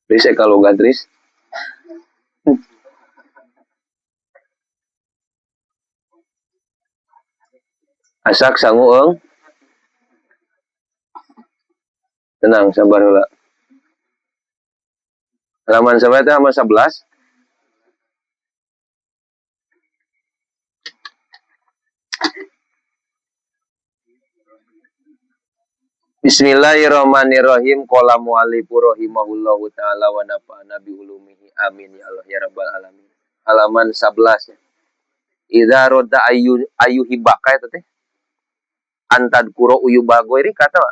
Tris eka logat Tris. Asak sangu eung. Tenang, sabar heula. Halaman sabaraha teh, halaman 11? Bismillahirrahmanirrahim. Qala mu'allifu rahimahullahu ta'ala wa nafa'ana bi ulumihi. Amin ya Allah ya rabbal alamin. Halaman 11 ya. Idza radda ayu hibaka eta teh. Antad kuro uyu bagoiri kata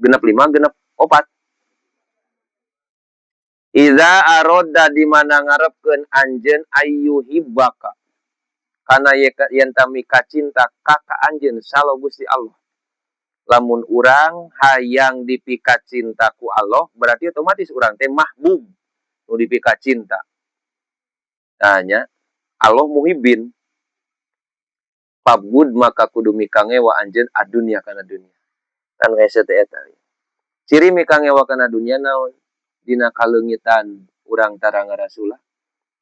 genep 5 genep 4. Idza aradda di mana ngarepkeun anjeun ayu hibaka. Kana yen tami kacinta ka ka anjeun salo Gusti Allah. Lamun urang hayang dipika cinta ku Allah, berarti otomatis urang teh mahbub nu dipika cinta. Tanya Allah muhibbin. Pabud maka kudu mikangewa anjeun adunya kana dunya. Kan hese teh eta. Ciri mikangewa kana dunya naon? Dina kaleungitan urang tara ngarasulah.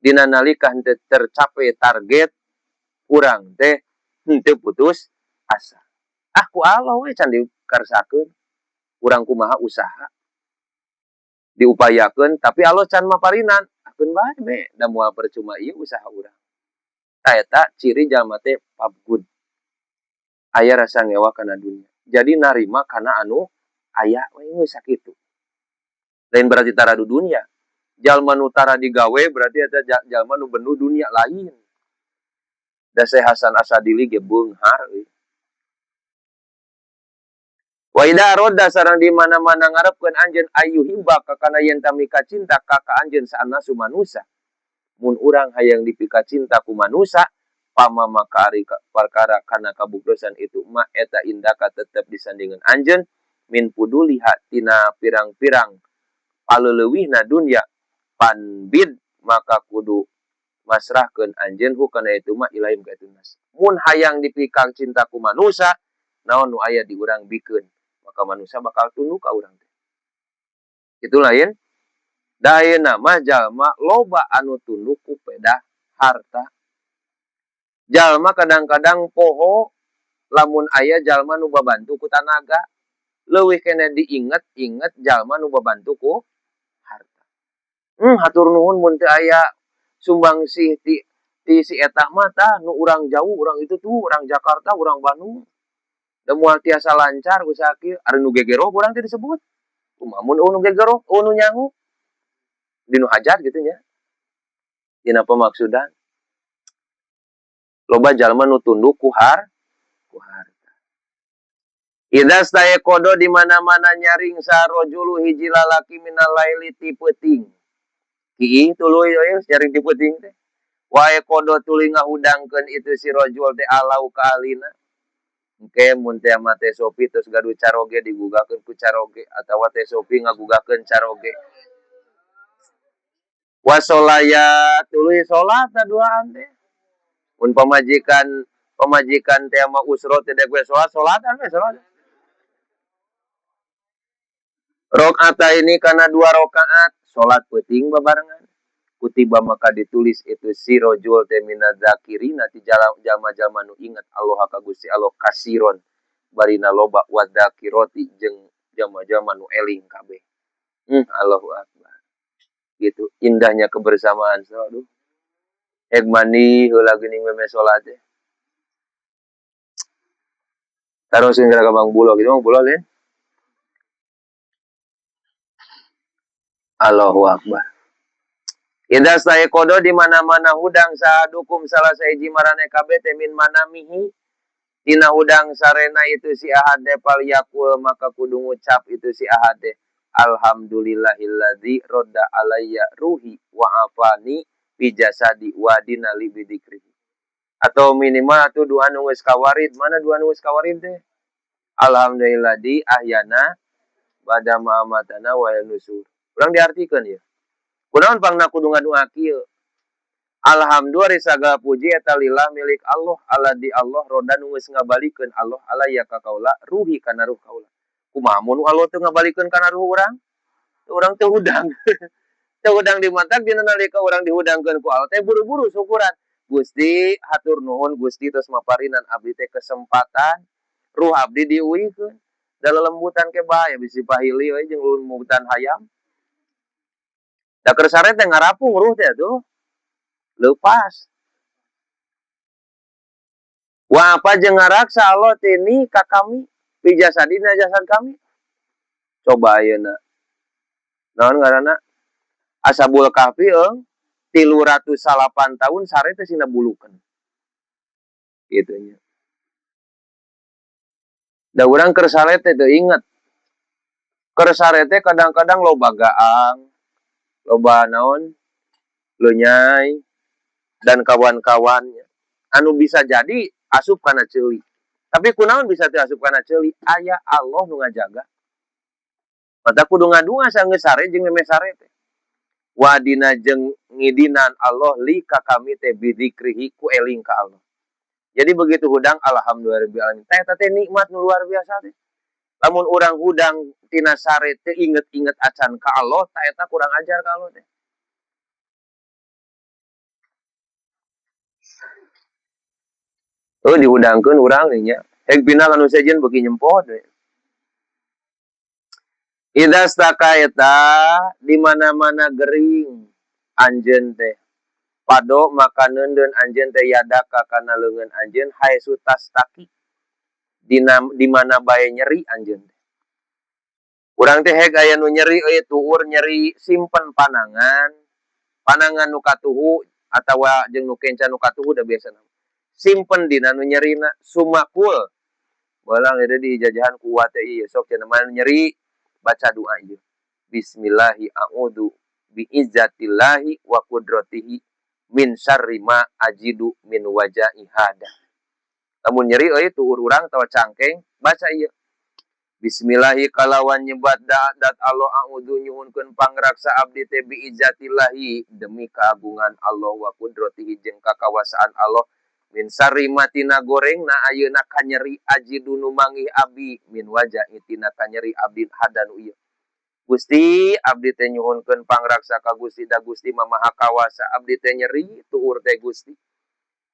Dina nalika henteu tercapai target urang teh henteu putus asa. Ah ku Allah we can dikarsakeun. Urang kumaha usaha diupayakeun tapi Allah can maparinan. Akeun bae be da moal percuma ieu usaha urang. Tah eta ciri jalma teh pabgud. Aya rasa ngewa kana dunya. Jadi narima kana anu aya we geus sakitu. Lain berarti tara du dunya. Jalma nu tara digawe berarti eta jalma nu bendu dunya lain. Da Syekh Hasan Asadili ge beunghar euy. Wa idza aradda sareng di mana-mana ngarepkeun anjeun ayyuhibba ka kana yen tami kacinta ka ka anjeun saanasu manusa. Mun urang hayang dipika cinta ku manusa, pama maka ari perkara kana kabuktosan itu ma eta indaka tetep disandingan anjeun min puduliha tina pirang-pirang paleleuwihna dunya panbid maka kudu masrahkeun anjeun hu kana itu ma ilaihim ka itu nas. Mun hayang dipika cinta ku manusa, naon nu aya di urang bikeun, maka manusia bakal tunduk ka urang teh. Itu lain. Da ayeuna mah jalma loba anu tunduk ku pedah harta. Jalma kadang-kadang poho lamun aya jalma nu babantu ku tanaga, leuwih keneh diinget-inget jalma nu babantu ku harta. Hatur nuhun mun teu aya sumbangsih ti si eta mah tah nu urang jauh, urang itu tuh, urang Jakarta, urang Bandung. Da moal tiasa lancar usaha kieu, ari nu gegero urang teh disebut. Kumaha mun nu gegero, nu nyangu? Dinu hajat gitu nya. Dina pemaksudan. Loba jalma nu tunduk ku ku harta. Idza stayqodo di mana-mana nyaring sarojulu hiji lalaki minal laili ti peuting. Kiih tuluy euy nyaring ti peuting teh. Wae kodo tuluy ngahudangkeun itu si rojul teh alau ka alina. Engke mun teh mah teh Sopi terus gaduh caroge digugakeun ku caroge atawa teh Sopi ngagugakeun caroge. Wasolaya tuluy salat duaan teh. Mun pamajikan teh mah usro teh dek we salat, salatan we salat. Rakaat ini kana 2 rakaat salat peuting babarengan. Kutiba maka ditulis itu si rojul teh minaz zakirina ti jalma-jalma nu inget Allah ka Gusti Allah kasiron barina loba wadzakiroti jeung jalma-jalma nu eling kabeh. Allahu akbar. Gitu indahnya kebersamaan. Aduh. Ek mandi heula geuning meme salat teh. Taroskeun ka Bang Bulo gitu, Bang Bulo lain. Allahu akbar. Idza stayqodo di mana-mana hudang sahadukum salah sahiji marane kabeh teh min manamihi tina hudang sarena itu si ahad teh fal yaqul maka kudu ngucap itu si ahad teh alhamdulillahilladzi radda alayya ruhi wa afani fi jasadi wa dina li bidzikrihi. Atau minimal atuh doa nu geus kawarid, mana doa nu geus kawarid teh? Alhamdulilladzi ahyana bada ma amatana wa nusur. Urang diartikeun ieu. Kunaon pangna kudu ngadua kieu? Alhamdulillah sagala puji eta lillah milik Allah, alladzi Allah roda nu geus ngabalikeun Allah alayya ka kaula ruhi kana ruh kaula. Kumaha mun Allah teu ngabalikeun kana ruh urang? Urang teh hudang. Teu hudang di matak dina nalika urang dihudangkeun ku Allah teh buru-buru syukuran. Gusti hatur nuhun Gusti tos maparinan abdi teh kesempatan ruh abdi diuihkeun. Da lelembutan ke bahaya bisi pahili we jeung lembutan hayam. Da keur sare teh ngarapung ruh teh atuh. Leupas. Wa apa jeung ngaraksa Allah teh ni ka kami fi jasadina jasad kami. Coba ayeuna. Naon ngaranna? Ashabul Kahfi eung 308 tahun sare teh sina bulukeun. Kitu nya. Da urang keur sare teh teu inget. Keur sare teh kadang-kadang loba gaang, loba naon? Leunyai dan kawan-kawannya. Anu bisa jadi asup kana ceuli. Tapi kunaon bisa teu asup kana ceuli? Aya Allah nu ngajaga. Mata kudu ngadunga sanggeus sare jeung memeh sare teh. Wadina jeung ngidinan Allah li ka kami teh bidzikrihi ku eling ka Allah. Jadi begitu hudang alhamdulillahirabbil alamin. Teh eta teh nikmat nu luar biasa teh. Lamun urang hudang tina sare teh inget-inget acan ka Allah, ta eta kurang ajar ka Allah teh. Oh dihudangkeun urang nya. Heg pindah ka nu sejen beuki nyempot we. Idza staka eta di mana-mana gering anjeun teh. Pado maka neundeun anjeun teh yadaka kana leungeun anjeun haesu tastaki. Dina di mana bae nyeri anjeun teh. Urang teh heg aya nu nyeri euy tuur nyeri simpen panangan. Panangan nu katuhu atawa jeung nu kenca nu katuhu da biasana. Simpen dina nu nyerina sumakul. Balang eta dijajahan ku uwa teh ieu sok cenah mah nyeri baca doa ieu. Bismillahi a'udzu bi'izzatillahi wa qudratihi min syarri ma ajidu min waja'i hada. Lamun nyeri euy tuur urang atawa cangkeng baca ieu. Bismillahi kalawan nyebat dat Allah a'udzu nyuhunkeun pangraksa abdi teh bi'izzatillahi demi keagungan Allah wa qudratihi jeung kakawasaan Allah min syarri ma tina gorengna ayeuna kanyeri ajidu nu manggih abdi min waja'i tina kanyeri abdi hadanu ieu. Gusti abdi teh nyuhunkeun pangraksa ka Gusti da Gusti mah maha kawasa abdi teh nyeri tuur teh Gusti.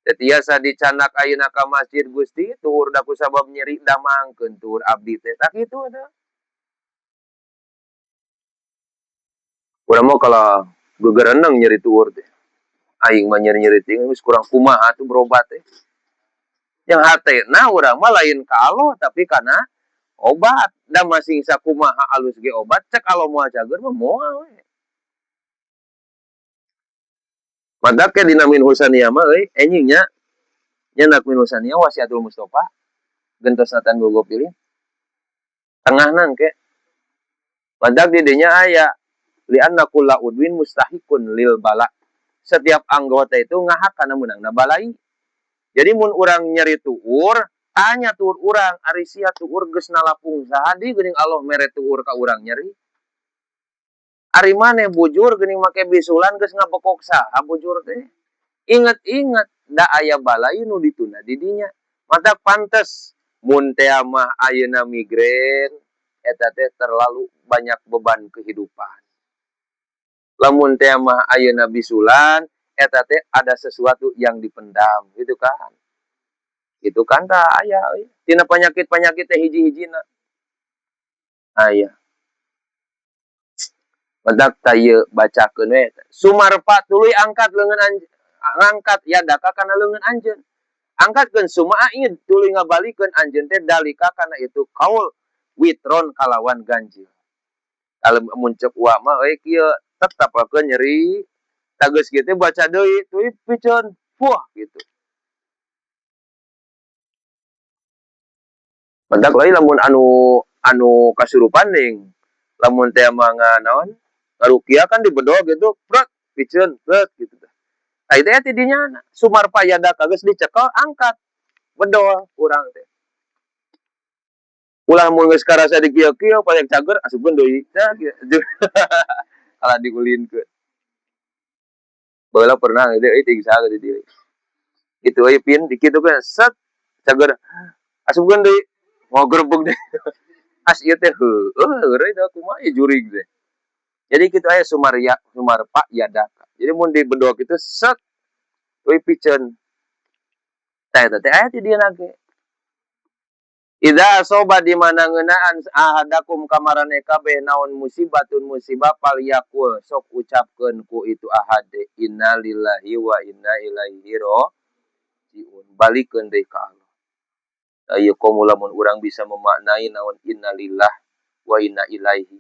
Teu tiasa dicanak ayeuna ka masjid Gusti tuur da kusabab nyeri damangkeun tuur abdi teh. Tah kitu atuh. Urang mah kalah gegereneng nyeri tuur teh. Aing mah nyeri-nyeri teh geus kurang kumaha atuh berobat teh. Yang hatena urang mah lain ka Allah tapi kana obat. Da masing sakumaha alus ge obat cek Allah moal cager mah moal we. Matak ke dina min husania mah euy enjing nya. Nyenak min husania wasiatul Mustafa gentos natan gogo pilih. Tengahna engke. Matak di dinya aya li anna kulla udwin mustahiqun lil bala. Setiap anggota itu ngahak kana meunangna balai. Jadi mun urang nyeri tuur, tanya tuur urang, ari sia tuur geus nalapung saha deui geuning Allah mere tuur ka urang nyeri. Ari maneh bujur geuning make bisulan geus ngabekok saha bujur teh. Inget-inget da aya balai nu ditunda di dinya. Mata pantes mun teh mah ayeuna migrain eta teh terlalu banyak beban kehidupan. Lamun teh mah ayeuna bisulan eta teh ada sesuatu yang dipendam gitu kan. Gitu kan tah aya euy. Tina penyakit-penyakit teh hiji-hijina. Aya. Badak ta ieu bacakeun we. Sumarpa tuluy angkat leungeun anjeun, ngangkat yadaka kana leungeun anjeun. Angkatkeun suma'id tuluy ngabalikeun anjeun teh dalika kana itu kaul witron kalawan ganjil. Kalau mun ceuk uwa mah euy kieu tetep akeun nyeri tageus kieu teh baca deui tuluy piceun fuah gitu. Matak lain lamun anu kasurupan ning lamun teh mah naon ngarukiah kan dibedol gitu pret piceun pret gitu teh. Tah itu teh dinya sumarpa yadaka geus dicekel angkat bedol urang teh. Ulah mun geus karasa dikieu-kieu paling cager asupkeun deui tah kieu. Kalah digulinkeun. Baheula pernah gitu euy ting saha di dieu. Itu euy pin dikitukeun set cager asupkeun deui ngogrebeg deui. As ieu teh heueuh heureuy da kumaha ieu jurig teh. Jadi kitu aya sumarya sumarpa yadaka. Jadi mun di bedog itu set euy piceun. Tah eta teh aya ti dieu ge. Idza asoba di mana ngeunaan ahadakum ka maraneh kabeh naon musibatun musibah falyaqul sok ucapkeun ku itu ahad innalillahi wa inna ilaihi rajiun. Balikeun deui ka Allah. Ieu komo lamun urang bisa memaknai naon innalillah wa inna ilaihi.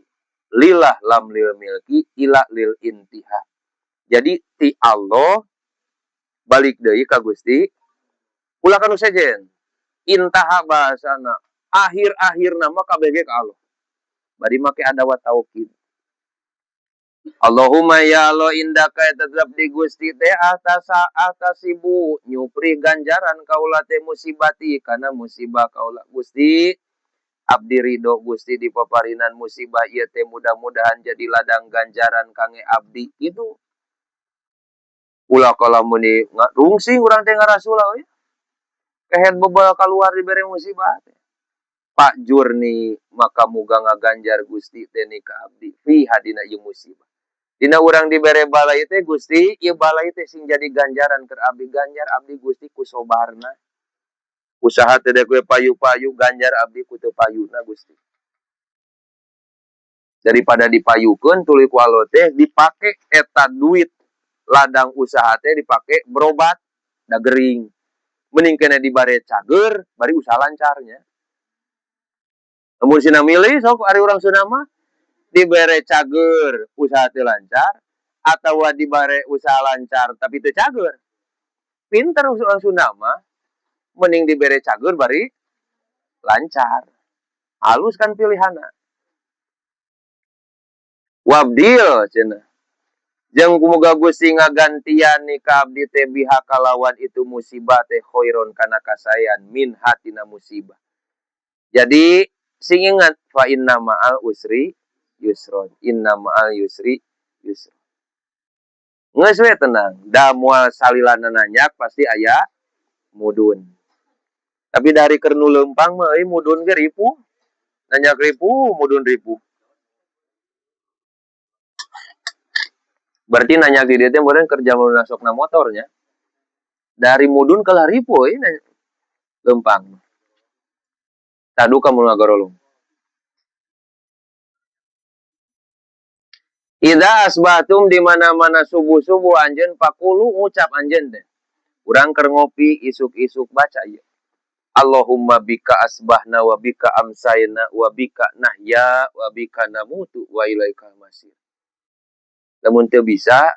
Lillah lam lil milki ila lil intiha. Jadi ti Allah balik deui ka Gusti ulah kanu sejen. Intaha bahasana akhir-akhir nama KBG ka Allah. Bari make adawat taukid. Allahumma ya Allah indaka tetep di Gusti teh atasa atasibu nyupri ganjaran kaula teh musibati kana musibah kaula Gusti abdi ridho Gusti di paparinan musibah ieu teh mudah-mudahan jadi ladang ganjaran kangge abdi itu. Ulah kalamun di rungsing urang teh ngarasula we. Kehed bebal keluar dibere musibah teh. Pak Jurni maka muga ngaganjar Gusti teh ni ka abdi fi hadina ieu musibah. Dina urang dibere balai teh Gusti, ieu balai teh sing jadi ganjaran keur abdi, ganjar abdi Gusti ku sobarna. Usaha teh deui payu-payu ganjar abdi ku teu payuna Gusti. Daripada dipayukeun tuluy ku Allah teh dipake eta duit ladang usaha teh dipake berobat da gering. Mending kena dibare cager bari usaha lancarnya. Lamun sina milih sok ari urang Sunda mah dibere cager usaha teu lancar atawa dibare usaha lancar tapi teu cager. Pinter urang Sunda mah mending dibere cager bari lancar. Halus kan pilihanna. Wabdil cenah. Jeung muga Gusti ngagantian ni ka abdi teh biha kalawan itu musibah teh khairon kana kasayan min hatina musibah. Jadi sing ingat fa inna ma'al usri yusron, inna ma'al yusri yusron. Geus we tenang, da moal salilana nanjak pasti aya mudun. Tapi dari keur nu leumpang mah euy mudun ge ripuh. Nanjak ripuh, mudun ripuh. Berarti nanya di dia teh meureun kerja mun masukna motornya. Dari mudun ke ripuh euy leumpang. Tadu ka mun ngagorolong. Idza asbatum di mana-mana subuh-subuh anjeun pakulu ngucap anjeun teh. Urang keur ngopi isuk-isuk baca ieu. Allahumma bika asbahna wa bika amsayna wa bika nahya wa bika namutu wa ilaikal masir. Lamun teu bisa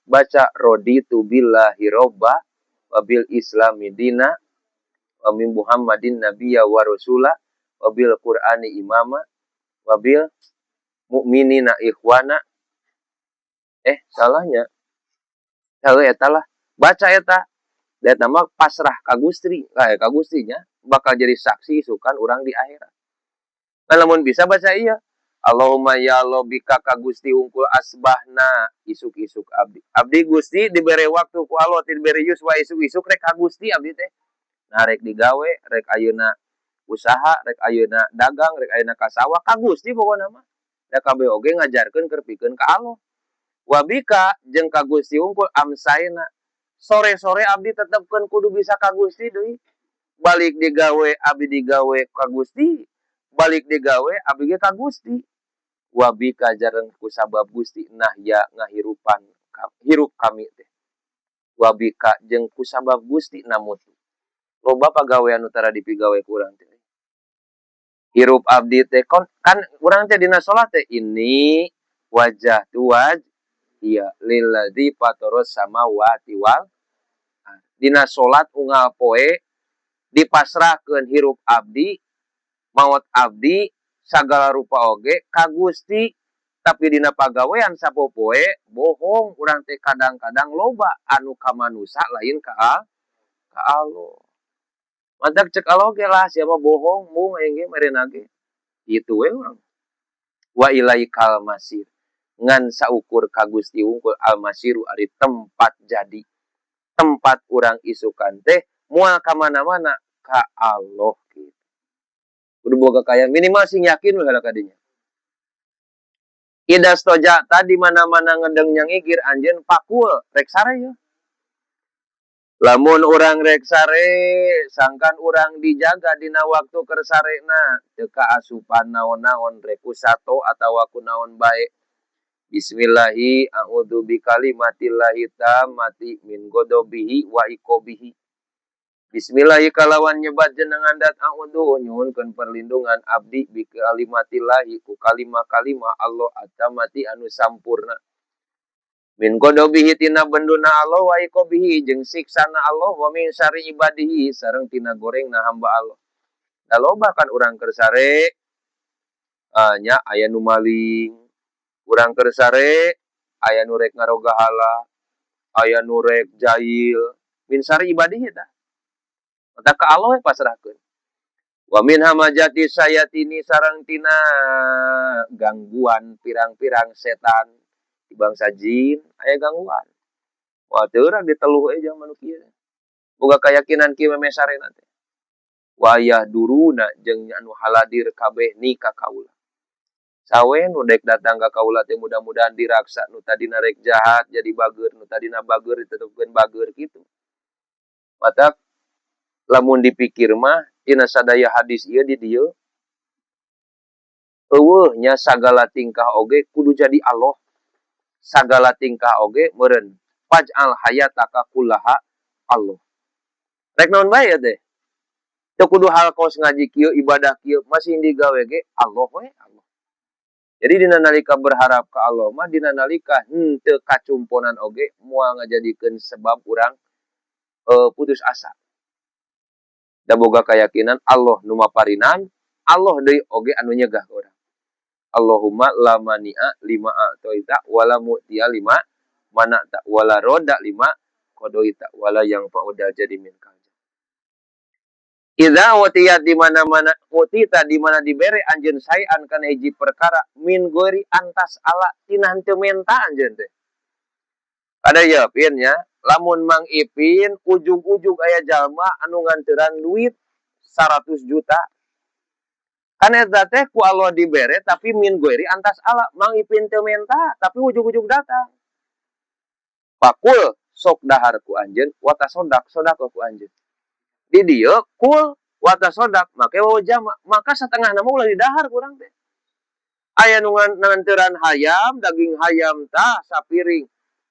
baca raditu billahi robba wa bil islami dina wa min Muhammadin nabiyya wa rasula wa bil qur'ani imama wa bil mu'minina ikhwana. Salahnya. Heuh eta lah. Baca eta. Da eta mah pasrah ka Gusti, ka Gusti nya bakal jadi saksi isukan urang di akhirat. Nah, lamun bisa baca ieu. Allahumma ya Allah bika ka Gusti unggul asbahna isuk-isuk abdi. Abdi Gusti dibere waktu ku Allah dibere yuswa isuk-isuk rek ka Gusti abdi teh. Nah rek digawe, rek ayeuna usaha, rek ayeuna dagang, rek ayeuna ka sawah ka Gusti pokona mah. Da kabeh oge ngajarkeun keur pikeun ka Allah. Wa bika jeung ka Gusti unggul amsaina. Sore-sore abdi tetepkeun kudu bisa ka Gusti deui. Balik digawe abdi digawe ka Gusti, balik digawe abdi ge ka Gusti. Wabika jareng ku sabab Gusti nahya ngahirupan hirup kami teh. Wabika jeung ku sabab Gusti namutu. Loba pagawean nu tara dipigawe ku urang teh. Hirup abdi teh kon, kan urang teh dina salat teh ini wajah tu waj iya lilladzi fataras samawati wal dina salat unggal poe dipasrahkeun hirup abdi maot abdi sagala rupa oge ka Gusti tapi dina pagawean sapopoe bohong urang teh kadang-kadang loba anu ka manusa lain ka Allah. Mantak cek Allah ge lah siapa bohong mung aing ge merena ge. Kitu we urang. Wa ilaikal masir. Ngan saukur ka Gusti wungkul al masiru ari tempat jadi. Tempat urang isukan teh moal ka mana-mana ka Allah gitu. Kudu boga kaya minimal sing yakin we ka dinya. Ida stoja'ta di mana-mana ngedeng nyangigir anjeun fakul rek sare yeuh. Lamun urang rek sare sangkan urang dijaga dina waktu keur sarena teu kaasupan naon-naon rek ku sato atawa ku naon bae. Bismillahi a'udzu bikalimatillahi tammati min ghadabihi wa iqabihi. Bismillahi kalawan nyebat jenengan dat a'udzu nyuhunkeun perlindungan abdi bikalimatillahi ku kalima-kalima Allah at-tammati anu sampurna. Min ghadabihi tina benduna Allah wa iqabihi jeung siksana Allah wa min syarri ibadihi sareng tina gorengna hamba Allah. Da loba kan urang keur sare nya aya nu maling, urang keur sare aya nu rek ngarogahala, aya nu rek jail, min syarri ibadihi tah. Mata ka Allah we pasrahkeun. Wa min hamajati sayatini sareng tina gangguan pirang-pirang setan di bangsa jin aya gangguan. Wah teu urang diteluh we jeung manu kieu. Boga keyakinan kieu meme sarena teh. Wayah duruna jeung anu haladir kabeh ni ka kaula. Sawe nu dek datang ka kaula teh mudah-mudahan diraksa nu tadina rek jahat jadi bager, nu tadina bager ditetepkeun bager kitu. Matak lamun dipikir mah tina sadaya hadis ieu di dieu eueuh nya sagala tingkah oge kudu jadi Allah. Sagala tingkah oge meureun faj'al hayataka kullaha Allah. Rek naon bae ya teh? Teu kudu hal kos ngaji kieu ibadah kieu masih digawe ge Allah we Allah. Jadi dina nalika berharap ka Allah mah dina nalika henteu kacumponan oge moal ngajadikeun sebab urang putus asa. Da boga keyakinan Allah nu maparinan, Allah deui oge anu nyegah ka urang. Allahumma la mani'a lima a'taita wala mu'tiya lima mana'ta wala roda lima qadoita wala yang fa'udal jadi min kalja. Idza utiyat di mana-mana utita di mana dibere anjeun saean kana hiji perkara min gori antas ala tina henteu menta anjeun teh. Ada ya pin nya, lamun Mang Ipin ujug-ujug aya jalma anu nganteran duit 100 juta. Kan eta teh ku Allah dibere tapi min gori antas ala Mang Ipin teu menta tapi ujug-ujug datang. Fakul sok dahar ku anjeun wa tasodak sedekah ku anjeun. Di dieu kul wa tasodak make waw jama maka setengah nama ulah didahar ku urang teh. Aya nu nganteran hayam daging hayam tah sapiring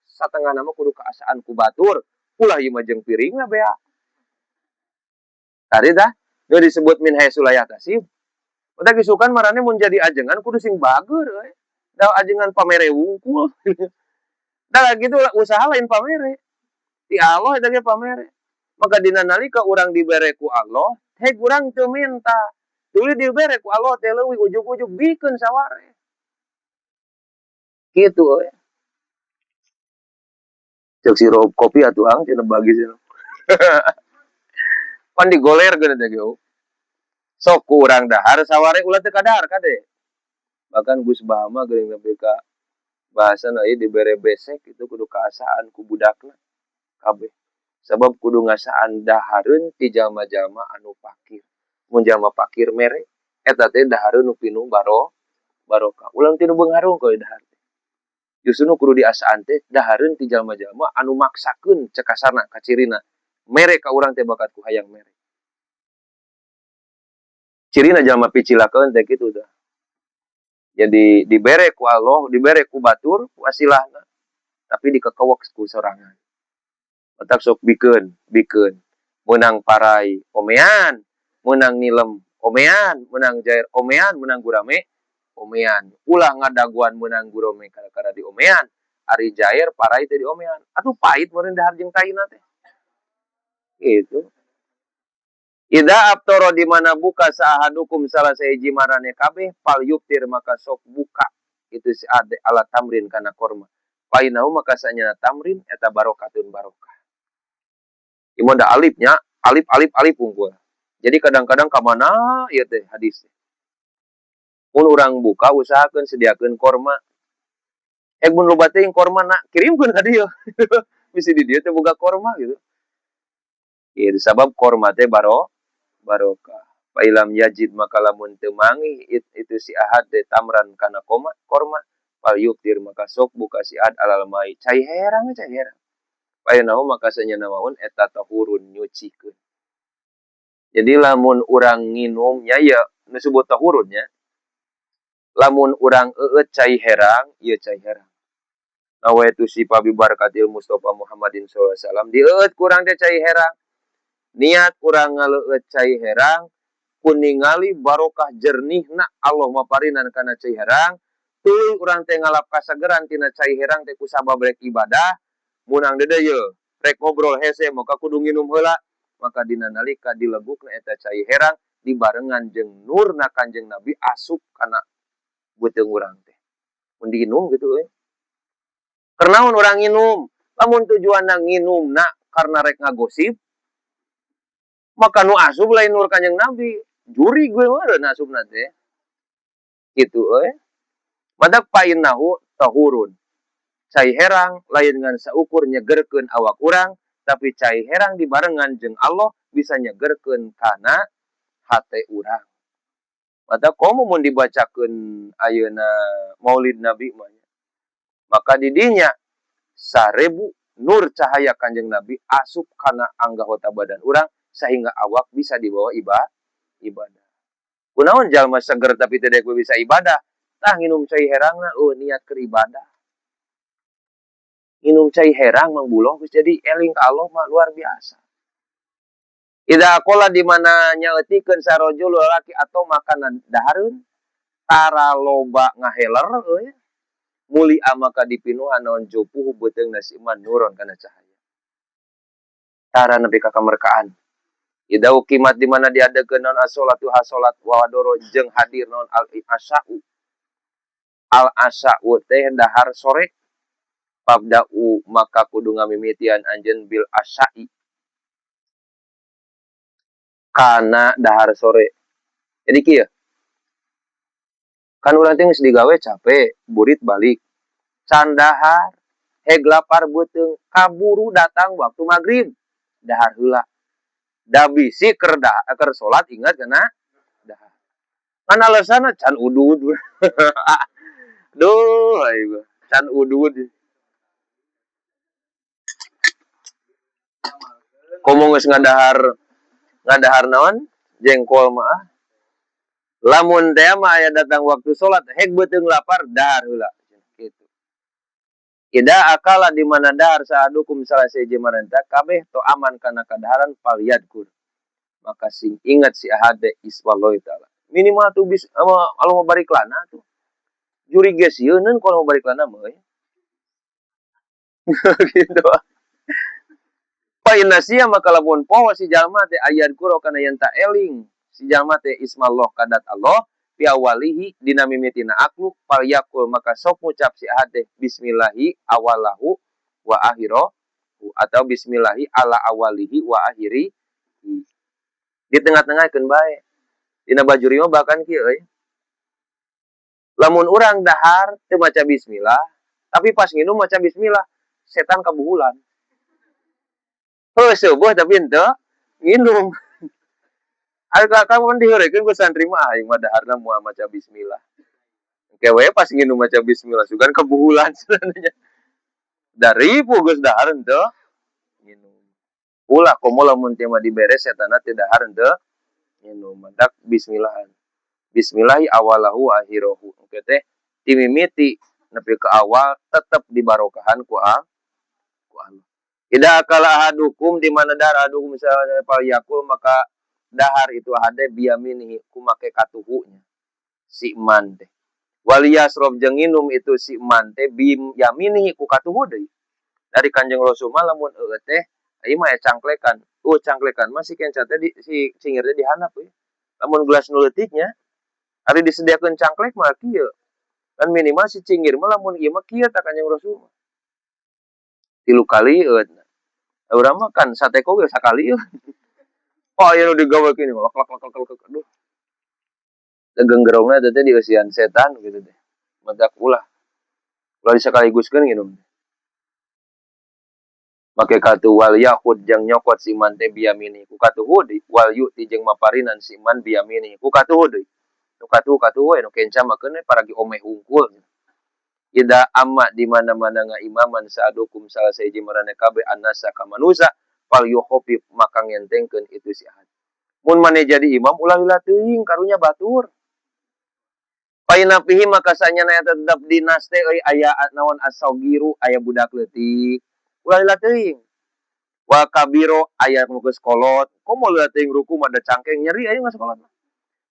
satengah nama kudu kaasaan ku batur ulah ieu mah jeung piringna bea. Tadi tah nu disebut min haitsu la yahtasib. Udah kisukan marane mun jadi ajengan kudu sing bager euy. Da ajengan pamere wungkul. Da gitu lah usaha lain pamere. Ti Allah eta ge pamere. Maka dina nalika urang dibere ku Allah, heg urang teu minta. Tuluy dibere ku Allah teh leuwih ujug-ujug bikeun saware. Kitu euy. Cek sirup kopi atuh ang cenah bagi cenah. Pan digoler geuna teh ge. Sok ku urang dahar saware ulah teu kadahar kade. Bahkan Gus Bahama geuning nepi ka bahasana ieu dibere besek itu kudu kaasaan ku budakna kabeh. Sabab kudu ngasaan dahareun ti jalma-jalma anu fakir. Mun jalma fakir mere eta teh dahareun nu pinuh barokah. Ulah tinu beunghar hungkul dahar teh. Justru nu kudu diasaan teh dahareun ti jalma-jalma anu maksakeun cek kasarna kacirina. Mere ka urang teh bakat ku hayang mere. Cirina jalma picilakeun teh kitu tah. Jadi dibere ku Allah, dibere ku batur, wasilahna. Tapi dikekewek ku sorangan. Otak sok bikeun, bikeun. Meunang parai omean, meunang nilem omean, meunang jair omean, meunang gurame omean. Ulah ngadaguan meunang gurame gara-gara di omean. Ari jair parai teh di omean. Atuh pahit meureun dahar jeung taina teh. Gitu. Idza aftara di mana buka sahadukum salah sahiji marane kabeh fal yuftir maka sok buka itu si ade ala tamrin kana korma. Fainahu maka sanyana tamrin eta barokatun barokah. Ieu da alifnya, alif alif alif unggul. Jadi kadang-kadang ka mana ieu teh hadis. Mun urang buka usahakeun sediakeun korma. Mun loba teuing korma na kirimkeun ka dieu. Bisi di dieu teh boga korma gitu. Ieu sabab korma teh barokah. Fa ilam yajid maka lamun teu mangih itu si ahad teh tamran kana koma korma Fal yuktir maka sok buka si ad alal mai cai herang cai herang. Payenahu maka sanyana maun eta tahurun nyucikeun. Jadi lamun urang nginum nya ieu nu disebut tahurun nya. Lamun urang eueut cai herang, ieu cai herang. Nawaitu sifa bi barakatil Mustafa Muhammadin sallallahu alaihi wasallam dieueut ku urang teh cai herang. Niat urang ngaleueut cai herang ku ningali barokah jernihna Allah maparinan kana cai herang, tuluy urang teh ngalap kasegeran tina cai herang teh kusabab rek ibadah, munang deudeuh ye rek ngobrol hese maka kudu nginum heula, maka dina nalika dilegukna eta cai herang dibarengan jeung nurna Kanjeng Nabi asup kana beuteung urang teh. Mun diinum kitu euy. Keur naon urang nginum? Lamun tujuanna nginumna karena rek ngagosip, maka nu asup lain nur Kanjeng Nabi, jurig we meureun asupna teh. Kitu euy. Matak painnahu tahurun. Cai herang lain ngan saukur nyegerkeun awak urang, tapi cai herang dibarengan jeung Allah bisa nyegerkeun kana hate urang. Matak komo mun dibacakeun ayeuna Maulid Nabi mah nya. Maka didinya 1000 nur cahaya Kanjeng Nabi asup kana anggota badan urang sehingga awak bisa dibawa ibadah. Kunaon jalma seger tapi teu daek bisa ibadah? Tah nginum cai herangna eueuh niat keur ibadah. Nginum cai herang Mang Buloh geus jadi eling ka Allah mah luar biasa. Idza aqala di mana nyaeutikeun sarojul lalaki atau makanan dahareun tara loba ngaheler euy. Muli maka dipinuhan naon jopuhu beuteungna si iman nuron kana cahaya. Tara nepi ka kamerkaan. Idza uqimat di mana diadegeun naon as-sholatu hasolat wa hadoro jeung hadir naon al-asya'u. Al-asya'u teh dahar sore. Fabda'u maka kudu ngamimitian anjeun bil asya'i. Kana dahar sore. Jadi kieu. Kan urang teh geus digawe capek, burit balik. Can dahar, heg lapar beuteung, kaburu datang waktu maghrib. Dahar heula. Da bisi keur keur salat ingat kana dahar. Kan alasanna can udud. Duh, aing can udud. Komo geus ngadahar naon? Jengkol mah. Lamun teh mah aya datang waktu salat heg beuteung lapar dahar heula kitu. Ida akala di mana dahar saadukum salah seje marenta kabeh to aman kana kadaharan falyadkur. Maka sing ingat si ahade iswallahi taala. Minimal tuh bis ama Allah mau barik lana tuh. Juri geus sieun kalau mau barik lana mah euy. Gitu. Fa inna sia maka lamun poho si jalma teh ayadkuro kana yen ta eling si jalma teh ismallah kadat Allah fi awalihi dina mimitina aklu fal yakul maka sok ngucap si ahad teh bismillahi awalahu wa akhirahu atau bismillahi ala awalihi wa akhiri. Di tengah-tengah keun bae. Dina bajuri mah bahkan kieu euy. Lamun urang dahar teu maca bismillah, tapi pas nginum maca bismillah, setan kabuhulan. Heuh seueuh tapi henteu nginum. Ari kamu kan diheureuykeun ku santri mah aing mah daharna moal maca bismillah. Engke we pas nginum maca bismillah sugan kebuhulan cenah. Dari geus dahar henteu nginum. Ulah komo lamun teh mah dibere setanna teu dahar henteu nginum. Mantak bismillahan. Bismillahi awalahu akhirahu. Engke teh timimiti nepi ka awal tetep dibarokahan ku Allah. Idza akala ahadukum di mana dahar ahadukum misalnya fal yakul maka dahar itu ahade biyaminihi kumake katuhunya si man teh. Wal yasrob jeung nginum itu si man teh biyaminihi ku katuhu deui. Dari Kanjeng Rasul mah lamun eueuh teh ieu mah aya cangklekan. Cangklekan mah si kenca teh di, si cingir teh dihandap euy. Lamun gelas nu leutiknya ari disediakeun cangklek mah kieu. Kan minimal si cingir mah lamun ieu mah kieu tah Kanjeng Rasul mah. 3 kali eueuh. Urang mah kan sateko ge sakali euy. Oh, ieu nu digawe kini lak lak lak lak lak aduh. Genggerongna teh dieusian setan gitu teh. Matak ulah. Ulah disakaliguskeun nginum. Make katu wal yahud jeung nyokot si man teh biyamini ku katuhu deui wal yu'ti jeung maparinan si man biyamini ku katuhu deui. Nu katuhu katuhu we nu kenca mah keun we paragi omeh hungkul. Ida amma di mana-mana ngaimaman saadukum salah sahiji marane kabeh annasa ka manusa fal yukhafif maka ngentengkeun itu si ahad. Mun maneh jadi imam ulah lila teuing karunya batur. Paina fihi maka sanyana eta tetep dinas teh euy aya naon as-sagiru aya budak leutik ulah lila teuing. Wa kabiro aya nu geus kolot komo lila teuing ruku mah da cangkeng nyeri aya geus kolot.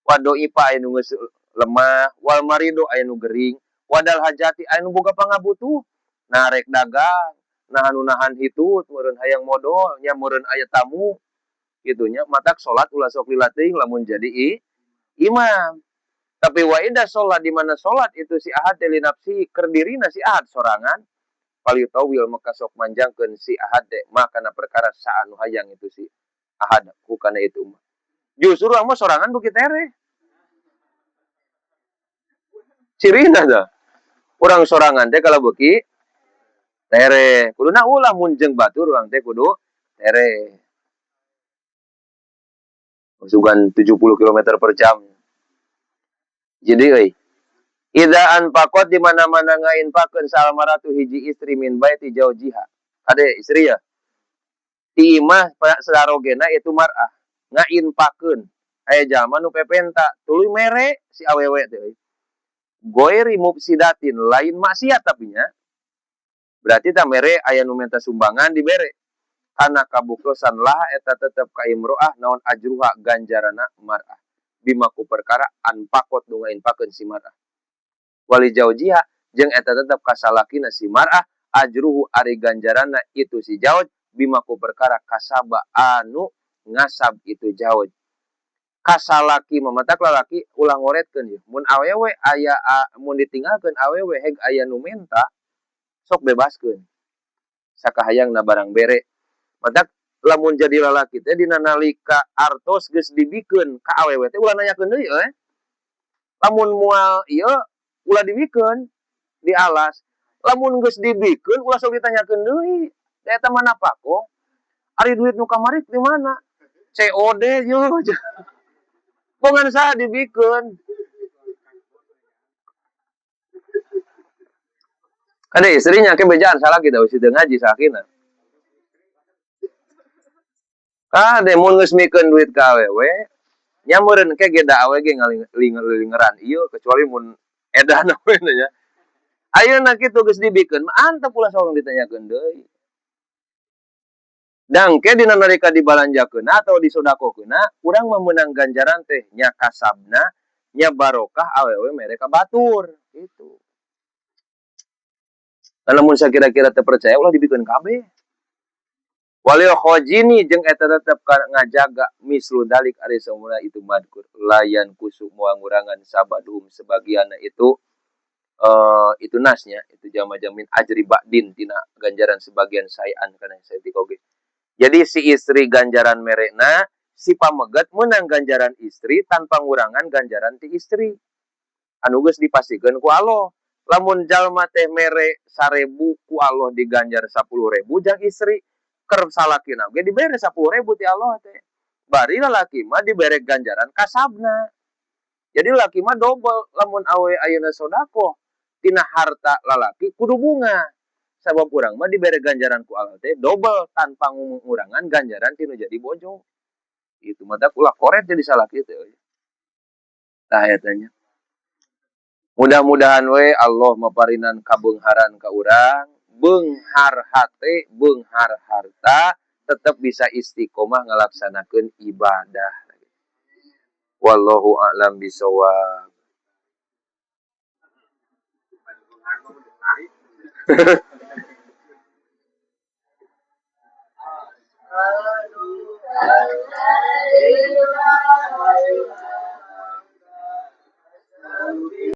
Wa doifa aya nu geus lemah, wal marido aya nu gering, wadal hajati aya nu boga pangabutuh, nah rek dagang, nah anu nahan hitut meureun hayang modol, nya meureun aya tamu kitu nya matak salat ulah sok lila teuing lamun jadi imam. Tapi wa ida salat di mana salat itu si ahad teh li nafsi keur dirina si ahad sorangan paliyutawil maka sok manjangkeun si ahad teh makana perkara saanu hayang itu si ahad hukana itu mah. Justru urang mah sorangan beuki tereh. Cirina dah. Urang sorangan teh kalau beuki tereh. Kuduna ulah mun jeung batur urang teh kudu tereh. Sugan 70 km per jam. Jadi euy, idza anfaqat di mana-mana ngainfakeun salmaratu hiji istri min baiti jaujiha. Kade istri ya. Ti imah sarogena itu mar'ah ngainfakeun. Aya jalma nu pepenta tuluy mere si awewe teh euy. Goiri mufsidatin lain maksiat tapi nya. Berarti tah mere aya nu minta sumbangan dibere. Kana kabuktosan lah eta tetep ka imro'ah naon ajruha ganjarana mar'ah. Bima ku perkara anfaqot nu ngainfakeun si mar'ah. Wali jaujiha jeung eta tetep ka salakina si mar'ah ajruhu ari ganjarana itu si jauj bima ku perkara kasaba anu ngasab itu jauj. Kasalaki mamatak lalaki ulah ngoretkeun ieu. Mun awewe aya mun ditinggalkeun awewe heg aya nu menta sok bebaskeun. Sakahayangna barang bere. Matak lamun jadi lalaki teh dina nalika artos geus dibikeun ka awewe teh ulah nanyakeun deui euy. Lamun moal ieu ulah dibikeun dialas. Lamun geus dibikeun ulah sok ditanyakeun deui. Da eta mah napako. Ari duit nu kamari di mana? COD yo. Bongan saha dibikeun. Kade istrinya ke bejaan salah kita wis teu ngaji sakina. Kade mun geus mikeun duit ka awewe, nya meureun ke ge da awe ge ngalingeran ieu kecuali mun edan we nya. Ayeuna kitu geus dibikeun mah antep ulah sok ditanyakeun deui. Dangke dina nalika dibalanjakeun atau disodakokeun, urang mah meunang ganjaran teh nya kasabna, nya barokah awewe mere ka batur gitu. Lamun sakira-kira teu percaya ulah dibikeun kabeh. Walil khojini jeung eta tetep ngajaga mislu dalik ari saumuna itu madkur layan kusu moal ngurangan sabaduhum sebagianna itu itu nasnya itu jama-jamin ajri ba'din tina ganjaran sebagian sayan kana saeutik oge. Jadi si istri ganjaran merena, si pameget menang ganjaran istri tanpa ngurangan ganjaran ti istri. Anu geus dipastikeun ku Allah. Lamun jalma teh mere 1000 ku Allah diganjar 10.000 jang istri, keur salakina oge dibere 10.000 ti Allah teh. Bari lalaki mah dibere ganjaran kasabna. Jadi laki mah dobel lamun awe ayeuna sedekah tina harta lalaki kudu bunga. Sabab urang mah dibere ganjaran ku Allah teh dobel tanpa ngurangan ganjaran tinu jadi bojo. Itu mata ulah koret jadi salaki teh euy. Tah eta nya. Mudah-mudahan we Allah maparinan kabeungharan ka urang, beunghar hate, beunghar harta, tetep bisa istiqomah ngalaksanakeun ibadah. Wallahu a'lam bishawab. Aduh,